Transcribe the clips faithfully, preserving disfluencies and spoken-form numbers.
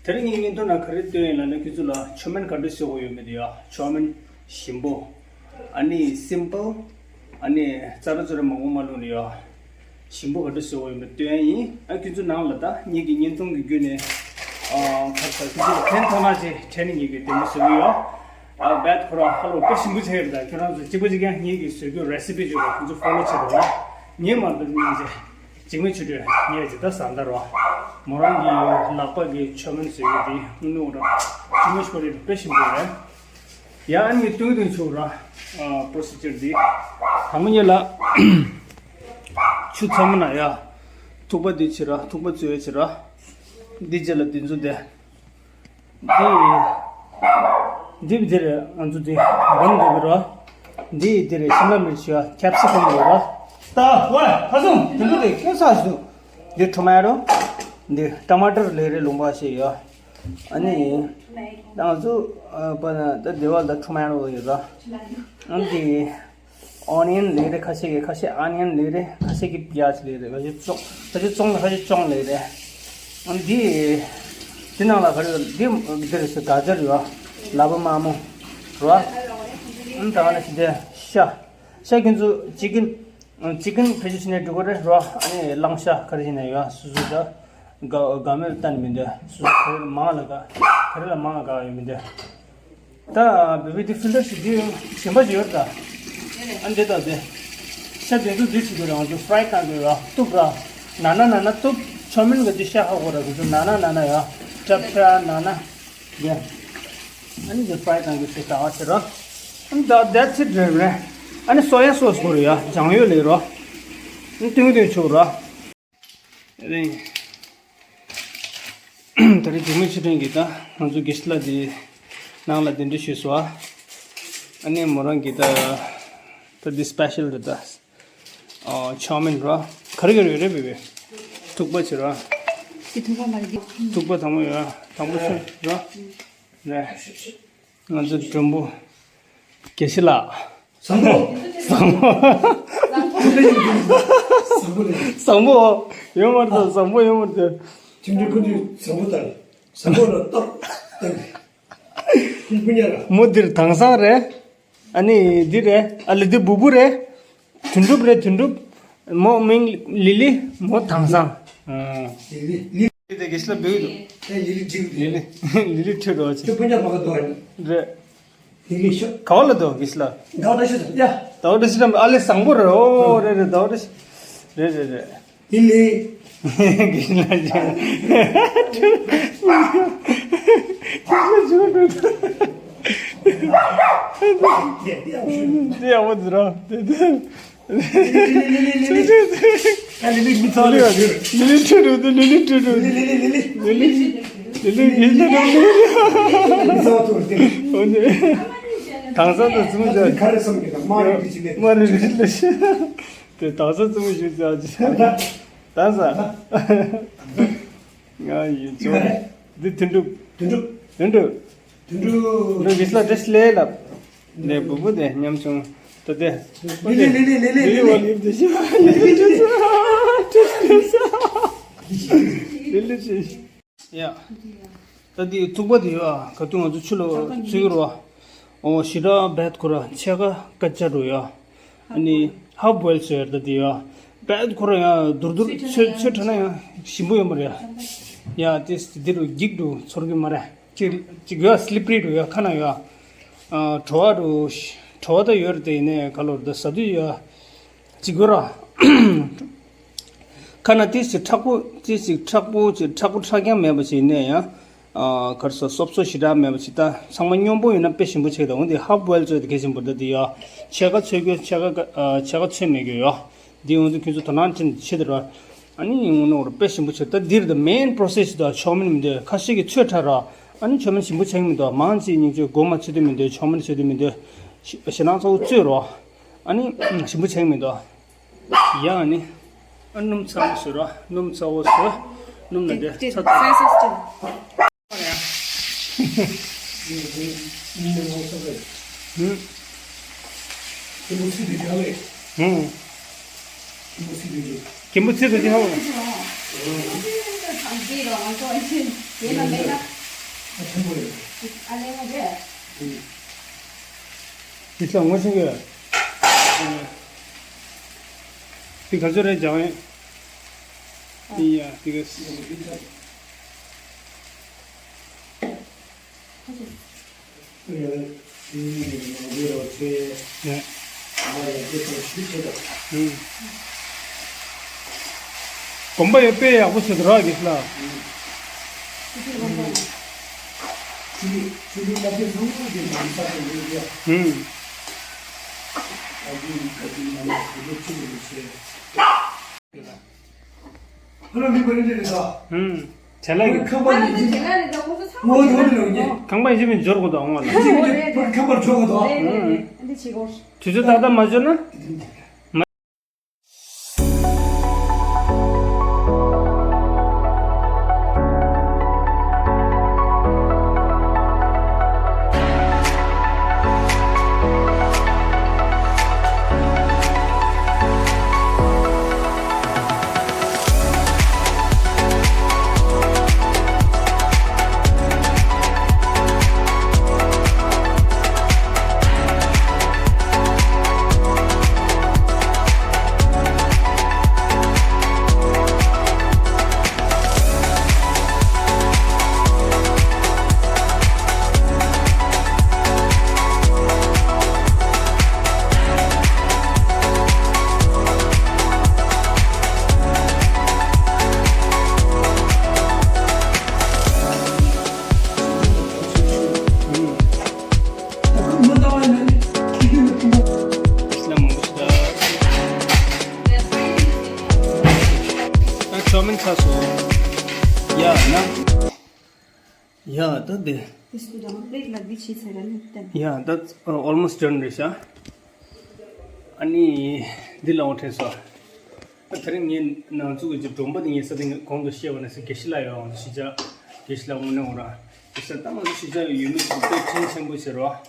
དེ་རིང་ངའི་བརྙན་ཐུང་ནང་ག་རེ་སྟོན་ཡིན་ལབ་ན། ཁྱོད་ཚོ་ལ་ཆོ་མེན་ག་འདྲ་བཟོ་དགོས་ཡོད་མེད་དེ་ཡ། ཆོ་མེན་ཞིམ་པོ། ཨ་ནི་སིམ་པལ། ཨ་ནི་ཙ་ར་ཙ་ར་མང་པོ་མ་བླུགས་ནས་ཡ། ཞིམ་པོ་ག་འདྲ་བཟོ་དགོས་ཡོད་མེད་སྟོན་ཡ་ཡིན། ཨ་ཁྱོད་ཚོ་ནང་ལ་ད་ངེད་ཀྱི་བརྙན་ཐུང་གི་བརྒྱུད་ནས་ཨ་ཁ་ས་ཁྱོད་ཚོ་ལ་ཕན་ཐོགས་ན་ཅེས་དྲན་ནས་ངེད་ཀྱིས་དེ་འདྲ་བཟོ་གི་ཡོད། ཨ་བེད་ཁོ་རང་ཧ་ལོ་དཔེ་ཞིམ་པོ་བྱས་ཡོད། ད་ཁྱོད་རང་ཚོ་གཅིག་པ་གཅིག་རྐྱང་ངེད་ཀྱི་བཟོ་རྒྱུ་རེ་སི་པི་བརྗོད་པ་ཁྱོད་ཚོ་ཕོ་ལོ་བྱེད་དང་། ངས་མ་འདུག་སྙིང་རྗེ། འཇིགས་མེད་ཆོས་སྒྲོན་ངས་ཇི་ལྟར་བཟའ་ཟླ་རོ། མོ་རང་གི་ལག་པ་གི་ཆོ་མེན་བཟོས་ཡོད་དེ་ནུ་ར། འཇིགས་མེད་ཆོས་སྒྲོན་དཔེ་ཞིམ་པོ་རེད། ཡ་ཨ་ནི་སྟོན་སྟོན་ཆོག་ར། པོ་སི་ཅར་འདི། དང་པོ་ཉིད་ལ། ཆུ་ཚ་མོ་ན་ཡ། ཐུག་པ་འདི་བྱེད་ར། ཐུག་པ་བཙོས་བྱེད་ར། འདི་རྗེས་ལ་འདི་ཚོ་དེ། འདི། འདི་འདིར་ང་ཚོ་འདི་སྦང་འདུག་གི་ར། འདི་འདིར་ཤིམ་ལ་མིར་ཆ་ཁེབ་སི་ཀམ་འདུག་ར། ད་ཝེ་ཧ་སུང་འདི་ཚོ་དེ་ཁྱོད་ས་ཞིག་འདུག་འདི་ཊོ་མ་ཊོ། འདི་ཊ་མ་ཊར་ལེ་རེ་ལུང་པ་ཞིག་ཡོད། ཨ་ནི། ད་ང་ཚོ་པ་ན་ད་དེ་བ་ད་ཊོ་མ་ཊོ་ཡོད་ར། ཨ་འདི། ཨོ་ནི་ཡན་ལེ་རེ་ཁ་ཤས་ཀྱི་ཁ་ཤས་ཨོ་ནི་ཡན་ལེ་རེ་ཁ་ཤས་ཀྱི་པི་ཡ་ཇ་ལེ་རེ་ཁ་ཤས་ཙོང་ཁ་ཤས་ཙོང་ཁ་ཤས་ཅོང་ལེ་རེ། ཨ་འདི་འདི་ནང་ལ་ག་རེ་འདི་འདི་རེ་སི་ག་ཇར་ཡོད། ལ་བ་མ་མོ་རོ། ཨ་ད་ང་ལ་ཤི་དེ་ཤ་ཤ་ཁྱོད་ཚོ་ཅི་ཀིན་ཅི་ཀིན་ཕེ་ཤི་ཤི་ནས་འགྲོ་གི་རེད་རོ། ཨ་ནི་གླང་ཤ་ག་རེ་ཤི་ནས་ཡོད། སུ་སུ་ད་ག་ག་མེད་བསྟན་མི་འདུག་སུ་སུ་ག་རེ་མང་ལ་ག་ག་རེ་ལ་མང་ལ་ག་ཡོད་མི་འདུག་ད་བེ་བི་དེ་ཕིལ་ཊར་ཞིག་དེ་ཞིམ་པ་ཞིག་ཡོད་ད། ཨ་འདི་དང་དེ། ཤ་དེ་ཚོ་དེ་ཞིག་དགོས་རང་ཚོ་ཕ་རའི་གཏང་དགོས་ར་གཏུབ་ར། ན་ན་ན་ན་གཏུབ་ཆོ་མིན་གི་དེ་ཤ་ཧ་གོ་ར་དེ་ཚོ་ན་ན་ན་ན་ཡ། ཀྲབ་ཤ་ན་ན། དེ། ཨ་ནི་དེ་ཕ་རའི་གཏང་དགོས་ཞེས་གྲྭ་བ་ཆེ་ར། ཨ་ནི་ད་that's it རེད་རེད། ཨ་ནི་སོ་ཡ་སོ་སི་དགོས་རེད་ཡ། ལྗང་གཡུ་ལེ་རོ། ཨ་ནི་ཏིང་ཏིང་ཆུ་ར། རེད། ད་རེས་འཇིགས་མེད་ཆོས་སྒྲོན་གྱིས་ད་ང་ཚོ་དགེ་བཤེས་ལགས་དེ་ནང་ལ་གདན་འདྲེན་ཞུས་སོང་ཨ། ཨ་ནི་མོ་རང་གིས་ད་ད་འདི་སི་པེ་ཤལ་རེད་ད། ཨ་ཆོ་མིན་ར། ག་རེ་ག་རེ་ཡོད་རེད་བེ་བེ། ཐུག་པ་བྱེད་ར། འདི་ཐུག་པ་མ་རེད། ཐུག་པ་དང་པོ་ཡོད་ར། དང་པོ་ཆོ་ར། རེད། ང་ཚོ་མགྲོན་པོ། དགེ་བཤེས་ལགས། བཟང་པོ། བཟང་པོ། བཟང་པོ་ལས། བཟང་པོ་ལས། བཟང་པོ། ཡོད་མ་རེད་ད། བཟང་པོ་ཡོད་མ་རེད་ད། ཁྱིམ་རྒྱུད་ཀུན་གྱིས་བཟང་པོ་དང་། བཟང་པོ་ལ་གཏོར་བཏང་། ཁྱིམ་ཀུན་ཉར། མོ་འདིར་དྭངས་བཟང་རེད། ཨ་ནི་འདི་རེད། ཨ་ལེ་འདི་བུ་བུ་རེད། དོན་གྲུབ་རེད་དོན་གྲུབ། མོ་མིང་ལི་ལི། མོ་དྭངས་བཟང་། ཨ། ལི་ལི་ལི། དེ་དགེ་བཤེས་ལགས་བོད་ཡིག་དེ་ལི་ལི་འཇིགས། ལི་ལི་ལི་ལི་ཁྲོད་འགྲོ་ཆེ། ཁྱོད་སྤུན་ཀྱག་མ་ག་འདུག་ཨ་ནི། རེད། ལི་ལི་ཤོག་ག་བ་ལ་འདུག་དགེ་བཤེས་ལགས། ཟླ་བ་བཀྲ་ཤིས་དང་ཡ། ཟླ་བ་བཀྲ་ཤིས་དང་ཨ་ལེ་བཟང་པོ་རེད། ཨོ་རེད་རེད། ཟླ་བ་བཀྲ་ཤིས། རེད་རེད་རེད། ལི་ལི། དགེ་བཤེས་ལགས་ཀྱིས། དགེ་བཤེས་ལགས་ཀྱིས། དེ་ཡག་པོ་འདུག་ར། དེ་དེ། ལི་ལི་ལི་ལི་ལི་ལི། ཨ་ལི་ལི་མི་ཚང་ལི་ལི་ཁྲིད་འགྲོ་དུ་ལི་ལི་ཁྲིད་འགྲོ། ལི་ལི་ལི་ལི་ལི། ལི་ལི་ལི་ལི་ལི་ལི། མི་ཚང་ཐུར་ཏེ། འོ་ནི། དྭངས་གཙང་དུ་བཙུན་མོ་ཅག་ཁ་རེ་བསམ་གི་དང་མ་རེ་རེ་ཅི་ལེ། མ་རེ་རེ་ལེ། དེ་དྭངས་གཙང་བཙུན་མོ་ཞིག་ཅག་ཅི། དྭངས་གཙང་། ང་ཡིན་ཅོ། འདི་དོན་གྲུབ། དོན་གྲུབ། དོན་གྲུབ། དོན་གྲུབ། འདི་གི་སླ་བཀྲ་ཤིས་ལེ་ལབ། ནས་བུ་བུ་དེ་ཉམ་ཆུང་། ད་དེ། ལི་ལི་ལི་ལི་ལི་ལི་ལི། ལི་ལི་ལི་ལི། ལི་ལི་ལི། ཡ། ད་དེ་ཐུག་པ་དེ་ཡོད་ཨ། ག་དུས་ང་ཚོ་ཆུ་ལ་ཚུད་ཀྱི་རོ། ཨོ་ཞི་དྲག་བེད་ཁོ་ར་ཕྱེད་ཀ་ཀ་ཅ་རུ་ཡོད། ཨ་ནི་ཧབ་བོལ་ཟེར་ད་དེ་ཡོད། བེད་ཁོ་ར་ཡང་དུར་དུར་ཚོད་ཚོད་ཁྲ་ན་ཡང་ཞིམ་པོ་ཡོད་མ་རེད་ཡ། ཡ་དེ་དེ་རུ་འགྱིག་འདུག་ཚོར་གི་མ་རེད། ཅིག་ཅིག་ཡོད་སི་ལི་པ་རི་འདུག་ཡ་ཁ་ན་ཡོད། ཨ་བྲོ་བ་འདུག་བྲོ་བ་ད་ཡོད་རེད་དེ་ཡིན་ནའི་ག་ལོར་ད་ཟ་དུས་ཡོད། ཅིག་གོ་ར། ཁ་ན་ཏིས་ཅིག་མཁྲེགས་པོ་ཏིས་ཅིག་མཁྲེགས་པོ་ཅིག་མཁྲེགས་པོ་མཁྲེགས་རྐྱང་མེད་པ་ཞིག་ནས་ཡང་། ཨ་གར་སོ་སོབ་སོ་ཞེ་དྲག་མེད་པ་ཞིག་ད་ཚང་མ་སྙོམས་པོ་ཡོད་ན་དཔེ་ཞིམ་པོ་ཆགས་ད། འོན་ཏེ་ཧབ་བོལ་ཚོས་དེ་གལ་ཆེན་པོ་ད་དེ་ཡོད། ཕྱེད་ཀ་ཚོས་གོ་ཕྱེད་ཀ་ཨ་ཕྱེད་ཀ་ཚོས་མེད་གོ་ཡོད། འདི་འོན་ཏེ་ཁྱོད་ཚོ་དོ་སྣང་ཅན་ཆེ་དེ་ར། ཨ་ནི་ཡིན་ངོ་ནོར་དཔེ་ཞིམ་པོ་ཆགས་ད། འདིར་ད་མེན་པོ་རོ་སེ་སི་ད་ཆོག་མིན་མི་འདོད་ཁ་ཤས་ཀྱི་ཚོས་ཁྲ་ར། ཨ་ནི་ཆོག་མིན་ཞིམ་པོ་ཆགས་མི་འདུག་མང་ཆེ་སྙིང་ཆོས་སྒོ་མ་ཆེ་དུས་མི་འདོད་ཆོག་མིན་ཆེ་དུས་མི་འདོད། ཞེ་སྣང་ཚ་བོ་བཙོས་རོ། ཨ་ནི་ཞིམ་པོ་ཆགས་མི་འདུག་ཡ་ཨ་ནི། ཨ་སྣུམ་ཚ་བོ་བཟོས་ར། སྣུམ་ཚ་བོ་བཟོས། སྣུམ་ལ་དེ་ཚ་ཚ། ཧུམ། ཧུམ། ཁྱིམ་པོ་ཚིག་ཏུ་ཅི་ཧ་བོ། དེ་ལ་ངོ་ཤེས་གི། དེ་ག་ཚོད་རེད་སྦྱང་ཡས། ཡ་དེ་ག་ཡ། གོམ་པ་ཡོད་པས་ཡག་པོ་བྱེད་དུ་རག་གི་ལ། ཧུམ། ཁོ་རང་མི་པར་འདྲ་རེད་ད། ཧུམ། བྱ་ལ་ཡིན། ཁང་པ་ཡིན་གྱི། ངོ་ཡོང་འདི་ལ་ཡིན་གྱི། ཁང་པ་ཡིན་གྱི་མིན་འབྱོར་དགོས་དང་འོང་བ་ལ། ཁང་པར་འབྱོར་དགོས་དང་། ཧུམ། དུས་ཚོད་ཏག་ཏག་མ་འབྱོར་ན། ད་ད་དེ། དེ་སུ་དང་པླེ་ཊི་ལ་འདི་བྱས་ཚར་ར་ནི་བསྟན། ཡ་ད་ཨོལ་མོ་སི་ཊན་རེད་ཤག་ཨ་ནི་འདི་ལ་འོང་ཐེངས་སོ། ད་དེ་རིང་ངས་ནང་ཚུགས་ཀྱི་སྒྲོམ་པ་དེ་ངས་ས་དེ་གོང་དུ་བཤད་པ་ནང་བཞིན་དགེ་བཤེས་ལགས་ཡོད་ཨང་། གཞིས་ཆགས་དགེ་བཤེས་ལགས་དངོས་གནས་འོང་ར། དགེ་བཤེས་ལགས་ད་ང་ཚོ་གཞིས་ཆགས་ཡོད་མི་ཚོ་དཔེ་མཁྱེན་ཆེན་པོ་བྱེད་རོགས།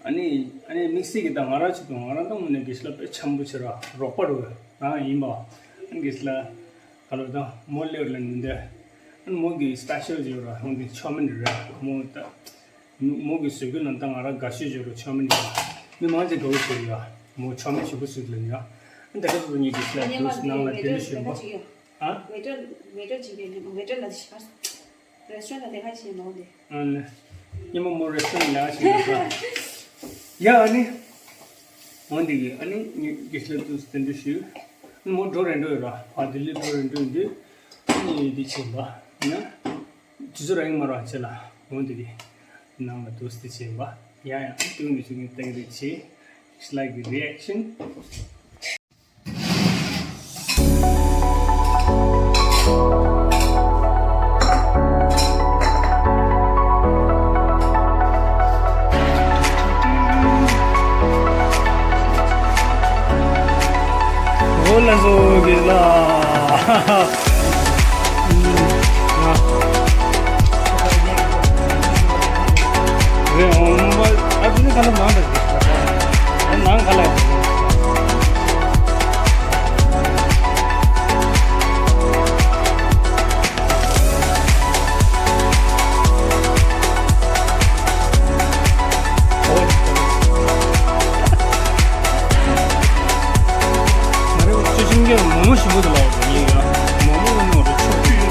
ཨ་ནི་ཨ་ནི་དམིགས་བསལ་གྱི་ད་ང་རང་ཆེད་དུ་ང་རང་ད་དངོས་གནས་དགེ་བཤེས་ལགས་དཔེ་འཆམ་པོ་བྱེད་རོགས། རོགས་པ་རུ་ང་ཡིན་པ། ཨ་ནི་དགེ་བཤེས་ལགས་ག་ལོ་ད་མོ་སླེབས་ལ་ནི་འདི། ཨ་ནི་མོ་གི་སི་པེ་ཤལ་བྱེད་རོགས། ཧོང་གི་ཆོ་མིན་རེད་མོ་ད། མོ་གི་བཟོས་རྒྱུ་ནང་ད་ང་རང་དགའ་ཤོས་བྱེད་རོགས། ཆོ་མིན་རེད། མི་མང་ཆེ་དགའ་བོ་བྱེད་ཡོད། མོ་ཆོ་མིན་ཞིག་པོ་བཟོས་ལ་ཡོད། ཨ་ནི་ད་ག་ཚོད་ཉིད་དགེ་བཤེས་ལགས་དུ་ནང་ལ་དེ་འདྲ་ཞུས་པ། ཨ། ཝེ་ཊར་ཝེ་ཊར་བྱེད་མཁན་ནི་ཝེ་ཊར་ལ་ཞིག་པ། རེ་སི་ཊོ་རན་ཊ་ལ་དེ་ག་བྱེད་ནོ་དེ། ཨ་ནི། ཉི་མ་མོ་རེ་སི་ཊོ་རན་ཊ་ལ་ཞིག་ཡོད་ར། ཡ་ཨ་ནི། འོན་ཏེ་གི་ཨ་ནི་ངས་དགེ་བཤེས་ལགས་དུ་དེ་འདྲ་ཞུས། ཨ་ནི་མོ་འགྲོ་རན་འགྲོ་ཡོད་ར། ཕ་དེ་ལས་འགྲོ་རན་འགྲོ་ཡོད་འདི། ཨ་ནི་འདི་བྱེད་པ། ཡ། དུས་ཚོད་རག་གི་མ་རག་བྱེད་ལ། འོན་ཏེ་གི། ནང་ལ་དུ་སྟི་བྱེད་པ། ཡ་ཡ་ཨ་ནི་དུ་ནི་ཆུ་ངས་སྟེང་རེ་བྱེད། དགེ་བཤེས་ལགས་ཀྱི་རི་ཨེག་ཤན། འོ་ལགས་སོ་དགེ་ལགས། རེད་འོང་མ་ཨ་ཙི་ནི་ཁ་ན་མང་དྲགས་ཀྱི་ཨ་ནང་ཁ་ལ་ཡོད། ང་རང་ཚོ་ཤིང་རྒྱལ་མོག་མོག་ཞིམ་པོ་དེ་ལ་འོ་ཡིན་ཡ། མོག་མོག་ནི་འོ་རེ་ཆོག་ཡིན།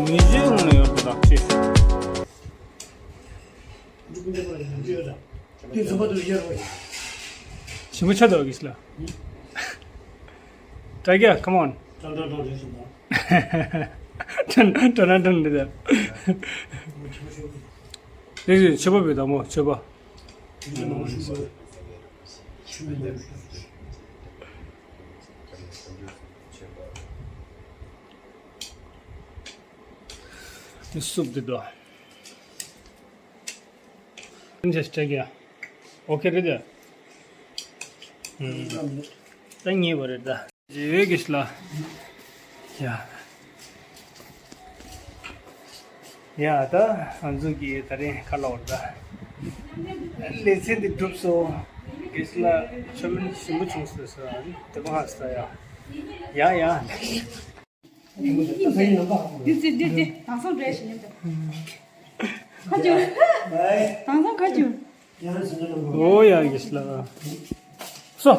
མི་བརྗོད་ངོ་ནས་ཡོད་པ་དག་ཅེས། ཞིམ་པོ་ཆགས་འདུག་གི་ལ། དྲ་རྒྱ། Come on། ཏྲ་ན་ཏྲ་རེད་ཟེར་ན། ཏྲ་ན་ཏྲ་རེད་ད། དེ་བཞིན་མཆོད་པ་བོད་དང་མོ་མཆོད་པ། སུབ་དེ་དོ། ཨོ་ཁེ་རེད་ད། ད་ཉེ་བ་རེད་ད། རྗེ་བའི་དགེ་བཤེས་ལགས། ཡ། ཡ་ད་ང་ཚོ་གི་ད་རེས་ཁ་ལོ་བར་ད། ལེ་ཚན་འདི་གྲུབ་སོང་། དགེ་བཤེས་ལགས་ཆོ་མིན་ཞིམ་པོ་བྱུང་སོང་ཟེར་བ་རེད་དེ་མ་ཧ་ས་ཡ། ཡ་ཡ། འདི་ཚེ་འདི་འདི་དེང་སང་འདྲ་ཞིག་ཡིན་འདུག་ཁ་ཅུ། དེང་སང་ཁ་ཅུ། ཨོ་ཡ་གིས་ལ། སོ།